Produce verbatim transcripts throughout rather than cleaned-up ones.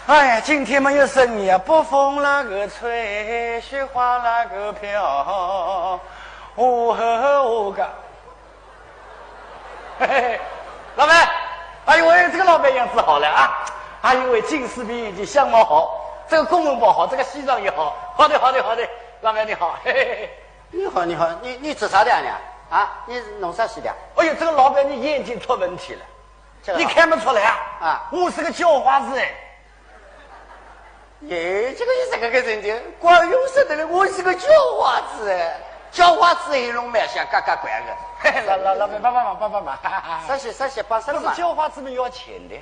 哎呀，今天没有生意啊，北风那个吹，雪花那个飘，哦吼哦嘎。嘿嘿，老板，哎呦喂，这个老板样子好了啊！哎呦喂，近视眼镜，相貌好，这个公文包好，这个西装也好，好的，好的，好的，老板你好，嘿嘿嘿。你好，你好，你你做啥的啊你？啊，你弄啥西的？哎呦，这个老板你眼睛出问题了，这个你看不出来啊？啊我是个叫花子哎。耶，这个是这个个人的，光荣说的了，我是个叫花子哎，叫花子黑龙蛮像嘎嘎怪个。嘿，老老老板，帮帮忙，帮帮忙。啥西啥西，帮啥了嘛？不是叫花子们要钱的，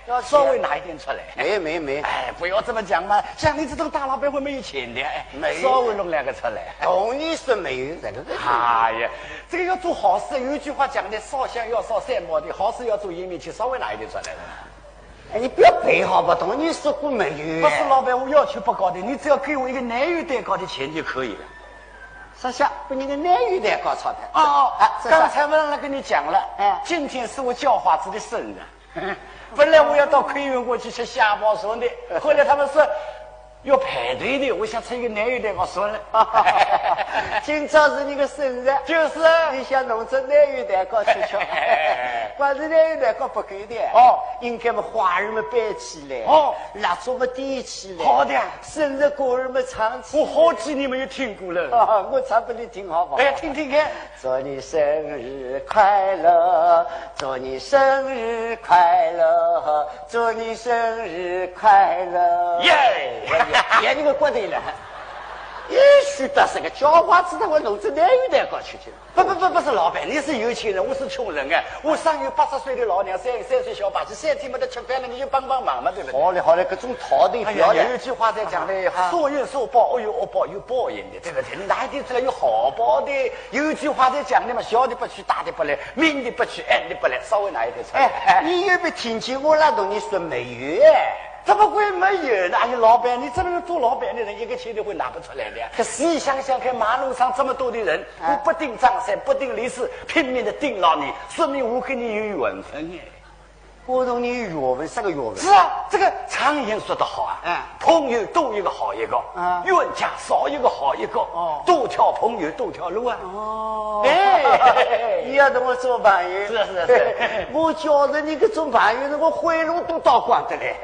要钱稍微拿一点出来。没没没，哎，不要这么讲嘛，像你这种大老板会没有钱的，哎，没稍微弄两个出来。懂你说没有这个个人。哎呀，这个要做好事，有一句话讲的，烧香要烧三宝的，好事要做一面去，稍微拿一点出来。哎，你不要背好不懂，你说过没有？不是老板，我要求不高的，你只要给我一个奶油蛋糕的钱就可以了。啥西，不，你个奶油蛋糕钞票。哦，啊，这啥刚才忘了跟你讲了，哎今天是我叫花子的生日，本来我要到krewe过去吃虾包蒜的，后来他们说要排队的，我想吃一个奶油蛋糕算了。今朝是你个生日，就是啊，你想弄只奶油蛋糕吃吃，光是奶油蛋糕不够的，哦，应该么花儿么摆起来，哦，蜡烛么点起来，好的，生日歌儿么唱起来。我好几年没有听过了。啊，我唱给你听好不好？哎，听听看。祝你生日快乐，祝你生日快乐，祝你生日快乐。耶！也你个过得了，也许到这个叫花子，他会弄只奶油蛋糕吃吃。不不不，不是老板，你是有钱人，我是穷人哎。我上有八十岁的老娘，三有三岁小把子，三天没得吃饭了，你就帮帮忙嘛，对不对？好嘞好嘞，搿种套的哎呀，不要了。有一句话在讲的，善有善报，恶有恶报，有报应的，对不对？你哪一天出来有好报的？有一句话在讲的嘛，小的不去，大的不来，明的不去，暗的不来，稍微拿一点出来。哎，你有没有听见我那同你说没有？哎，怎么会没有呢？哎呀，老板，你这么做老板的人，一个钱都会拿不出来的。可是你想想看，马路上这么多的人，哎我不盯张三，不盯李四，拼命的盯牢你，说明我跟你有缘分哎。我同你有缘分，啥个缘分？是啊，这个常言说得好啊，哎朋友多一个好一个，啊冤家少一个好一个，哦多条朋友多条路啊。哦，哎，你要同我做朋友，是啊是啊是啊我觉着你搿种朋友，我贿赂都到光的嘞。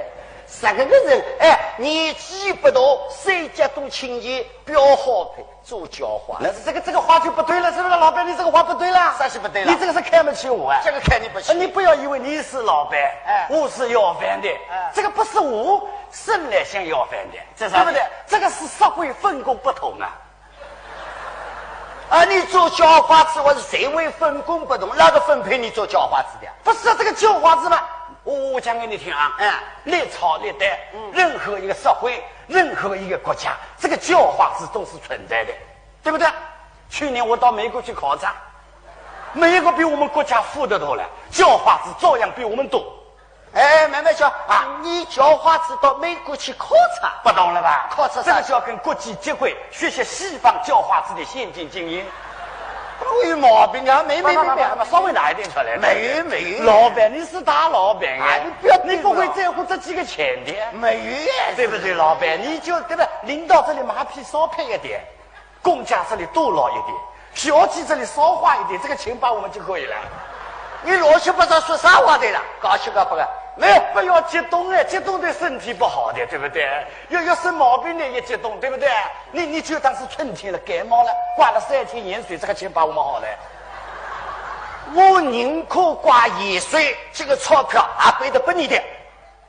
啥个个人？哎，年纪不大，三脚都青年，标好配，做叫花。那是这个这个话就不对了，是不是？老板，你这个话不对了，啥是不对了你这个是看不起我啊。这个看你不起呃你不要以为你是老板，哎我是要饭的，哎这个不是我生来想要饭的，这啥对不对？这个是社会分工不同啊。啊，你做叫花子，我是社会分工不同，哪个分配你做叫花子的？不是这个叫花子嘛，我我讲给你听啊，哎，历朝历代，任何一个社会，任何一个国家，这个叫花子都是存在的，对不对？去年我到美国去考察，美国比我们国家富得多了，叫花子照样比我们多。哎，慢慢叫啊，你叫花子到美国去考察，不懂了吧？考察啥这个就要跟国际接轨，学习西方叫花子的先进经验。我有毛病啊，没没没没不不不不，稍微拿一点出来。没有没有，老板，你是大老板哎，哎你不要对你不会在乎这几个钱的，没有耶，对不对？老板，你就对吧？领导这里马屁少拍一点，公家这里多捞一点，小姐这里少花一点，这个钱把我们就可以了。你乱七八糟说啥话的啦？搞七搞八个，没有。不要激动哎，激动对身体不好的，对不对？要要生毛病的也激动，对不对？你你就当是春天了，感冒了，挂了三天盐水，这个钱把我们好了。我宁可挂盐水，这个钞票也不会得拨你的。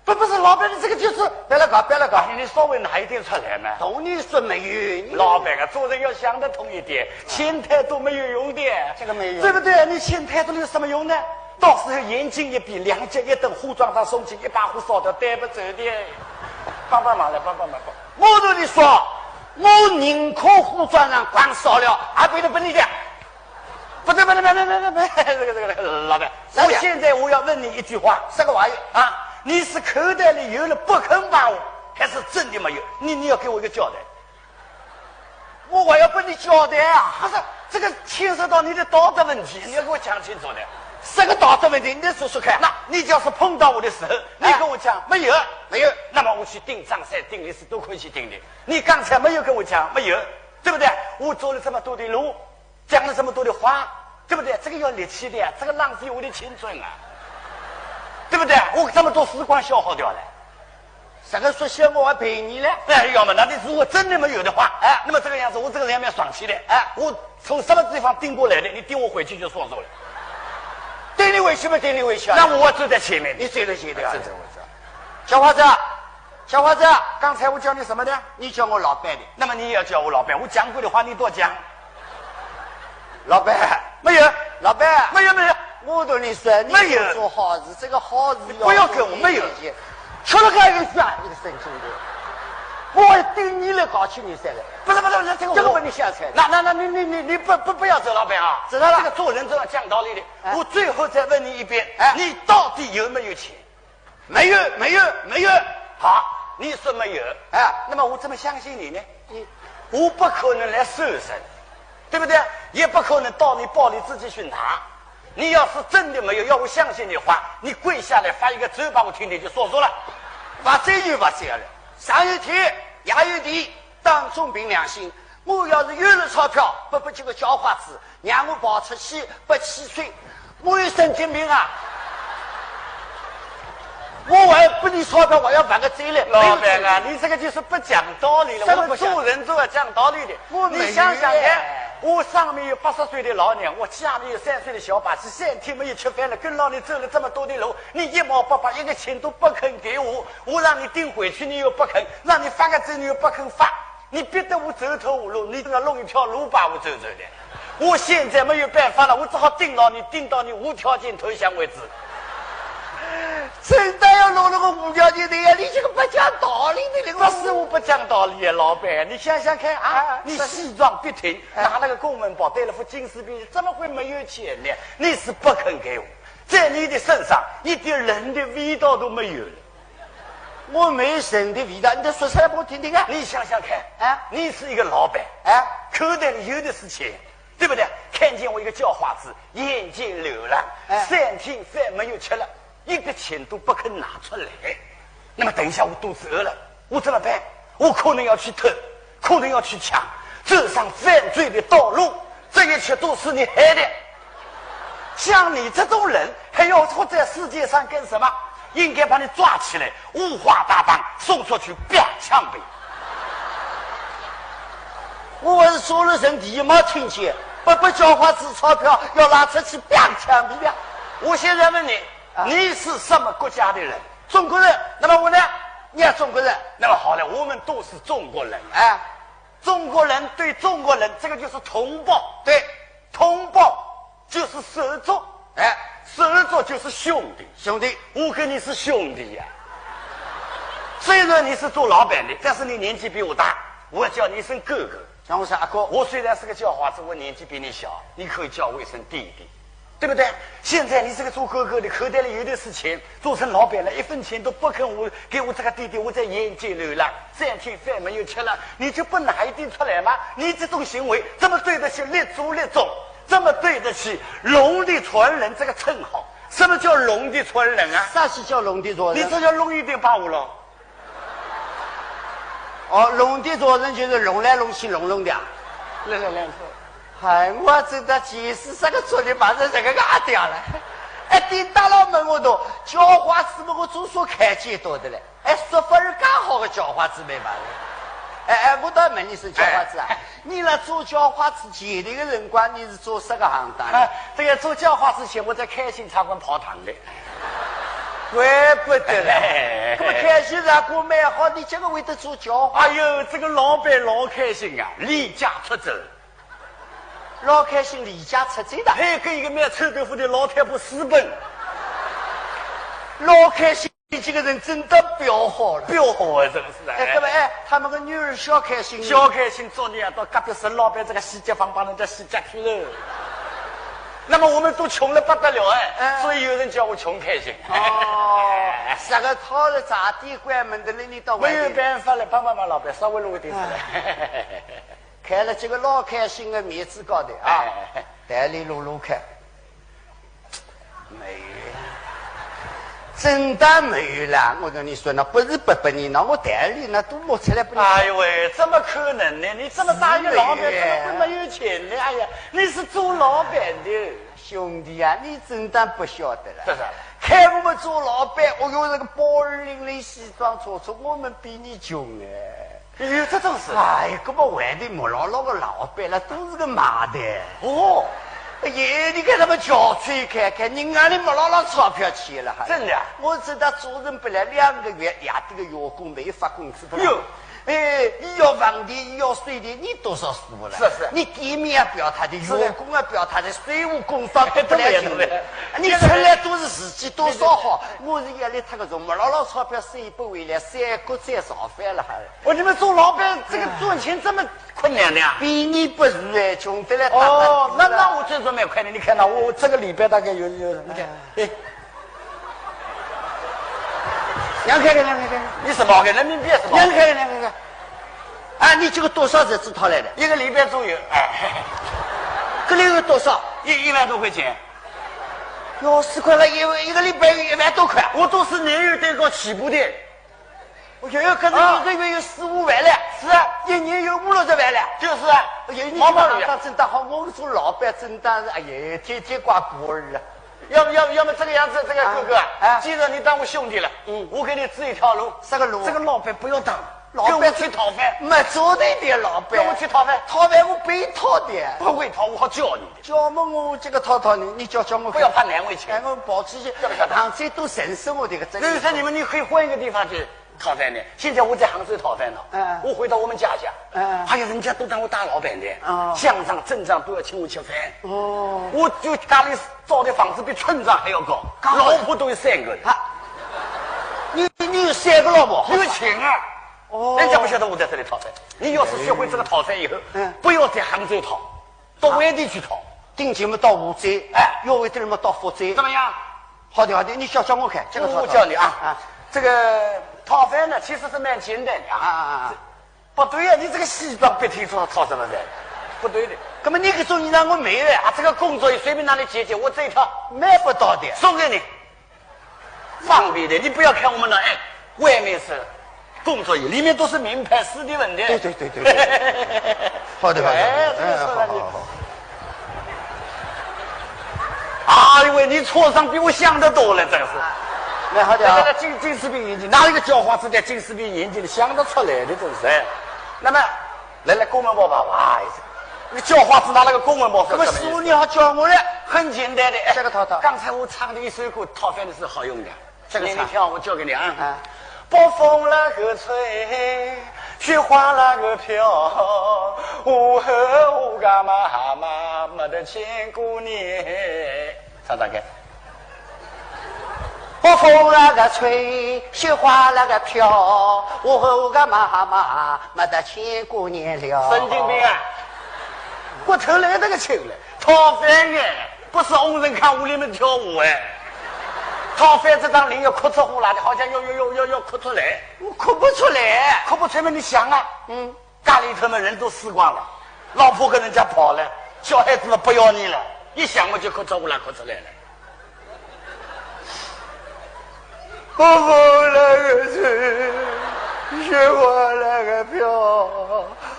不不是，老板，你这个就是，不要来搞，不要来搞。哎，你稍微拿一点出来嘛。同你说没有，你老板啊，做人要想得通一点，钱太多没有用的，这个没有用对不对？你钱太多有什么用呢？到时候眼睛一闭，两脚一蹬，火葬场送去，一把火烧掉，带不走的。帮帮忙来，帮帮忙，帮。我同你说，我宁可火葬场光烧了，也不会得拨你的。不对不对不对不对不对，这个这个这个老板，啥的我现在我要问你一句话，啥个玩意？啊，你是口袋里有了不肯把我，还是真的没有？你你要给我一个交代。我还要拨你交代啊！不是，这个牵涉到你的道德问题，你要给我讲清楚的。这个道德问题，你说说看。那你要是碰到我的时候，你哎。跟我讲没有，没有，那么我去顶张三，顶李四，都可以去顶的。你刚才没有跟我讲，没有，对不对？我走了这么多的路，讲了这么多的话，对不对？这个要力气的，这个浪费我的青春啊，对不对？我这么多时光消耗掉了。这个说笑我还陪你了。哎，要么那你如果真的没有的话，哎，那么这个样子，我这个人也蛮爽气的。哎，我从什么地方顶过来的，你顶我回去就算数了。顶你回去嘛，顶你回去啊。那我走在前面，你走在前头啊。这怎么回事？小伙子，小伙子，刚才我叫你什么的？你叫我老板的。那么你也要叫我老板，我讲过的话你多讲。老板，没有，老板，没有，没有，我对你说，你没有。要做好事，这个好事你不要跟我，没有。吃了个一个下一个神经病，我顶你来搞起你来了。不是，不是，不是，这个我这个把你吓坏了。那那那你你你你不不不要走，老板啊，知道了。这个做人都要讲道理的。哎。我最后再问你一遍，哎。你到底有没有钱？没有，没有，没有。好，你说没有，哎。那么我怎么相信你呢？你我不可能来收人，对不对？也不可能到你包里自己去拿。你要是真的没有，要我相信你的话，你跪下来发一个咒吧，我听听就说说了。发咒就发咒了，上有天，下有地，当中凭良心，我要是有了钞票，不不这个叫花子，让我跑出去不汽车，我有神经病啊！我还不你钞票，我要发个咒嘞。老板啊，没有罪。你这个就是不讲道理了。什么不讲？我们做人都要讲道理的。我没有你想想看，哎。我上面有八十岁的老娘，我下面有三岁的小把戏，三天没有吃饭了，跟牢你走了这么多的路，你一毛不拔，一个钱都不肯给我，我让你顶回去，你又不肯，让你发个咒，你又不肯发。 你逼得我走投无路，你都要弄一条路把我走走的。我现在没有办法了，我只好顶牢你，顶到你无条件投降为止。真的要弄那个无条件的呀，你这个不讲道理的那个。不是我不讲道理呀，老板，你想想看啊，啊，你西装笔挺，哎。拿了个公文包，戴了副金丝边，怎么会没有钱呢？你是不肯给我，在你的身上一点人的味道都没有了。 我没人的味道，你再说出来给我听听看。你想想看，哎。你是一个老板，哎。口袋里有的是钱，对不对？看见我一个叫花子，沿街流浪，哎。三天饭没有吃了，一个钱都不肯拿出来。那么等一下我肚子饿了，我怎么办？我可能要去偷，可能要去抢，走上犯罪的道路，这一切都是你害的。 像你这种人，还要活在世界上干什么？应该把你抓起来，五花大绑，送出去，啪，枪毙。我还是做了人第一嘛，听见，不不叫花子钞票要拿出去，啪，枪毙了。我现在问你，啊。你是什么国家的人？中国人。那么我呢？你也中国人。那么好了，我们都是中国人。哎。中国人对中国人，这个就是同胞。对。同胞 就是手足，哎，手足就是兄弟。兄弟。我跟你是兄弟呀。虽然你是做老板的，但是你年纪比我大，我要叫你一声哥哥。叫我声阿哥。我虽然是个叫花子，我年纪比你小，你可以叫我一声弟弟，对不对？现在你这个做哥哥的，口袋里有的是钱，做成老板了，一分钱都不肯我，给我这个弟弟，我在沿街流浪，三天饭没有吃了，你就不拿一点出来吗？你这种行为怎么对得起列祖列宗？ 怎么对得起龙的传人这个称号？什么叫龙的传人啊？啥是叫龙的传人？你这叫龙一点把我了。哦，龙的传人就是龙来龙去龙龙的啊。来来来，哎，我真的几十这个出去把这这个压掉了。哎，顶大老门我都，叫花子么我总算看见多的了。 哎，说法儿介好个叫花子没嘛了。哎哎，我倒问你是叫花子啊，哎。你那做叫花子前头个辰光，你是做啥个行当的？啊，这个做叫花子前，我在开心茶馆跑堂的。怪不得了。哎。那么开心茶馆蛮好，你这个会得做叫花？哎呦，这个老板老开心啊，离家出走。老开心离家出走的？还跟一个卖臭豆腐的老太婆私奔。老开心 你这个人真的不要好了。不要好啊，这个是啊。哎，对吧？哎，他们个女儿小开心。小开心作孽啊，到隔壁沈老板这个洗脚房把人家洗脚去了。那么我们都穷得不得了哎，哎。所以有人叫我穷开心。哦，这个讨了茶店关门的了，你到外面。没有办法了，帮帮忙，老板，稍微弄一点出来。哎。看了这个老开心的面子高头啊，哎。带你路路看。没有，真当没有啦！我跟你说，那不是不不你，那我袋里那都摸出来不能。哎呦喂，怎么可能呢？你这么大一个老板，怎么会没有钱呢？哎呀，你是做老板的。兄弟啊，你真当不晓得了。这是。看我们做老板，哦哟，那个包儿拎拎，西装戳戳，我们比你穷哎。 有这种事？哎呀，搿么外头木老老个老板了，都是个卖的。哦。哎呀，你看他们憔悴看看，人家的木老老钞票去了哈。真的啊？我知道做人本来两个月，呀，这个员工没发工资的了。哟。哎，你要房钿，你要水电，你多少数了？是是。你店面也不要他的，是的。员工也不要他的，税务公方都不来寻你。对对对。你出来都是自己多少好，我是要来他个种木老老钞票收不回来，三个再造反了还。 哦，你们做老板这个赚钱这么困难的呀？比你不如哎，穷得来打打哦，那那我这赚蛮快的。你看呐，我这个礼拜大概有有，你看，哎，让开开，让开开，你什么好看？人民币什么好看？让开开，让开开。啊，你这个多少日子讨来的？一个礼拜左右，哎，搿里有多少？一一万多块钱。要死快了，一一个礼拜有一万多块。我都是年月蛋糕起步的。 哦哟，可是啊，一个月有四五万了。是啊，一年有五六十万了。就是啊，哎呀，你毛毛雨啊。这个行当真当好，我们做老板真当是，哎呀，天天挂孤儿啊。要不要要么这个样子，这个哥哥啊，啊，既然你当我兄弟了，嗯，我给你指一条路。啥个路？这个老板不要当，老板跟我去讨饭。没做的一点老板，跟我去讨饭。讨饭我不会讨的。不会讨，我好教你的。教么我这个讨讨你，你教教我看。不要怕难为情。哎，我跑出去，要不要打？杭州都认识我这个真的。认识你们，你可以换一个地方去。 讨饭的，现在我在杭州讨饭呢，嗯。我回到我们家乡，嗯。哎呀，人家都当我大老板的，哦。乡长、镇长都要请我吃饭，哦。我就家里造的房子比村长还要高，高啊。老婆都有三个了。啊，你你有三个老婆？有钱啊。哦。人家不晓得我在这里讨饭，你要是学会这个讨饭以后，嗯。不要在杭州讨， 到外地去讨。顶近么到湖州，哎，要远点么到福州。怎么样？好的好的，你教教我看，这个讨讨。我教你啊，啊。这个讨饭呢，其实是蛮简单的啊。啊啊啊。不对呀，你这个西装笔挺讨讨什么饭？不对的。那么你搿种衣裳我没有啊，这个工作也随便哪里解解，我这一套买不到的，送给你。 方便的，你不要看我们那，哎，外面是工作衣，里面都是名牌史蒂文的。对对对对对。好的好的。哎，这个哎，说的你好好好。哎呦喂，你错上比我想的多了，真是。蛮好的啊。那个近近视眼镜，拿一个叫花子戴近视眼镜的，想得出来的，真是。哎，那么 来来，公文包吧，哇，那个叫花子拿了个公文包，那么师傅你好教我了。很简单的，哎，这个套套。刚才我唱的一首歌，讨饭的时候好用的。这个唱。你你听，我教给你啊。啊。北风那个吹，雪花那个飘，我和我干妈妈没得见过你。唱唱看。北风那个吹，雪花那个飘，我和我干妈妈 没得见过年了。神经病啊！我头来这个球了，讨饭哎，不是翁人看屋里面跳舞哎。讨饭这张脸要哭出呼啦的，好像要要要要要哭出来。我哭不出来。哭不出来嘛，你想啊，嗯，家里头嘛人都死光了，老婆跟人家跑了，小孩子嘛不要你了，一想我就哭出呼啦哭出来了。 北风那个吹，雪花那个飘，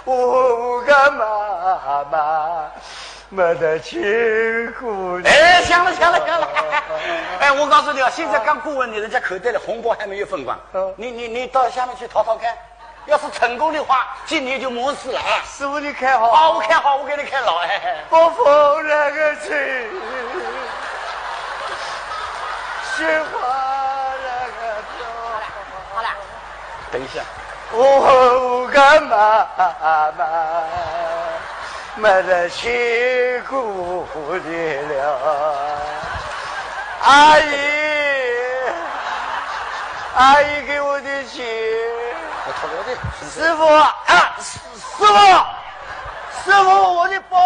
我和我干妈妈没得见过你。哎，行了行了行了，哎，我告诉你啊，现在刚过完年，人家口袋里红包还没有分光，嗯。你你你到下面去讨讨看。 要是成功的话，今年就没事了啊。师傅，你看好。好，我看好，我给你看牢，哎。北风那个吹，雪花那个飘。好了，好了。等一下。我和我干妈妈 没得见过你了。阿姨，阿姨给我的钱。我讨不了的。师傅啊，师师傅，师傅，我的包。